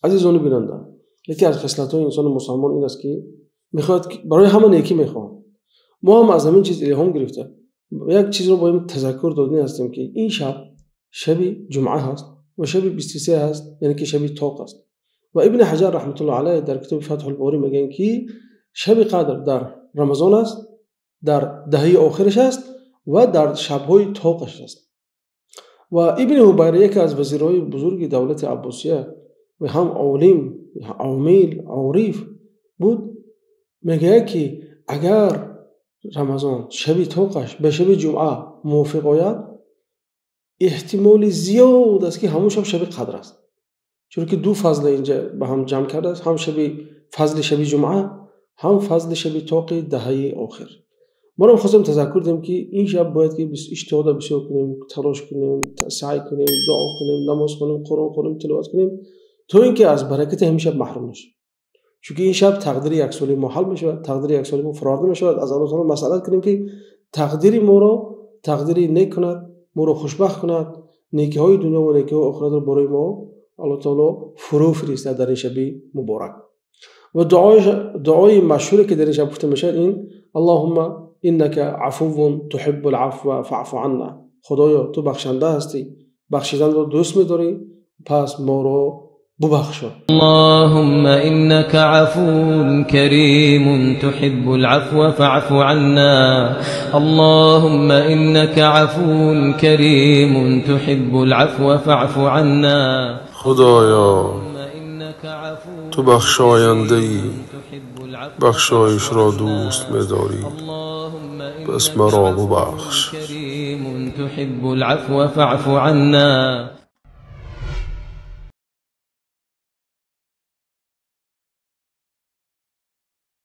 Азизони бинанда, яке аз хислатҳои инсони мусалмон ин аст, ки мехоҳад барои ҳама некӣ мехоҳад. Мо ҳам аз ҳамин чиз илҳом гирифта як чизро бояд тазаккур додани ҳастем, ки ин шаб шаби ҷумъа ҳаст ва шаби 23 ҳаст, яъне ки шаби тоқ аст. Ва Ибни Ҳаҷар раҳматуллоҳи алайҳ дар китоби Фатҳул Борӣ мегӯянд, ки шаби қадр дар Рамазон аст, дар даҳаи охираш аст ва дар шабҳои тоқаш аст. Ва Ибни Ҳубайра, яке аз вазирҳои бузурги давлати Аббосия ва ҳам олим, омил, ориф буд, мегӯяд, ки агар Рамазон шаби тоқаш ба шаби ҷумъа мувофиқ ояд, эҳтимоли зиёд аст, ки ҳамон шаб шаби қадр аст. Чунки ду фазл инҷа ба ҳам ҷамъ кардааст, ҳам шаби фазли шаби ҷумъа, ҳам фазли шаби тоқи даҳаи охир. Мо ҳам хостем тазаккур диҳем, ки ин шаб бояд ки иҷтиҳода бисёр кунем, талош кунем, саъй кунем, дуо кунем, намоз хонем, Қуръон хонем, тиловат кунем, то ин ки аз баракати ҳамин шаб маҳрум нашавем. Чунки ин шаб тақдири яксолаи мо ҳал мешавад, тақдири яксолаи мо фароварда мешавад. Аз Аллоҳ таоло масъалат кунем, ки тақдири моро тақдири нек кунад, моро хушбахт кунад, некиҳои дунё ва некиҳои охиратро барои мо Аллоҳ таоло фурӯ фиристад дар ин шаби муборак. Ва дуои машҳуре, ки дар ин шаб гуфта мешавад, ин Аллоҳумма иннака афуввун туҳиббул афва фаъфу анна. Худоё, ту бахшанда ҳастӣ, бахшиданро дӯст медорӣ, пас моро бубахшо. Аллоҳумма иннака афуввун каримун туҳиббул афва фаъфу анна. Аллоҳумма иннака афуввун каримун туҳиббул афва фаъфу анна. Худоё, ту бахшояндаӣ, бахшоишро дӯст медорӣ, пас маро бубахш. Туҳиббул афва фаъфу анна.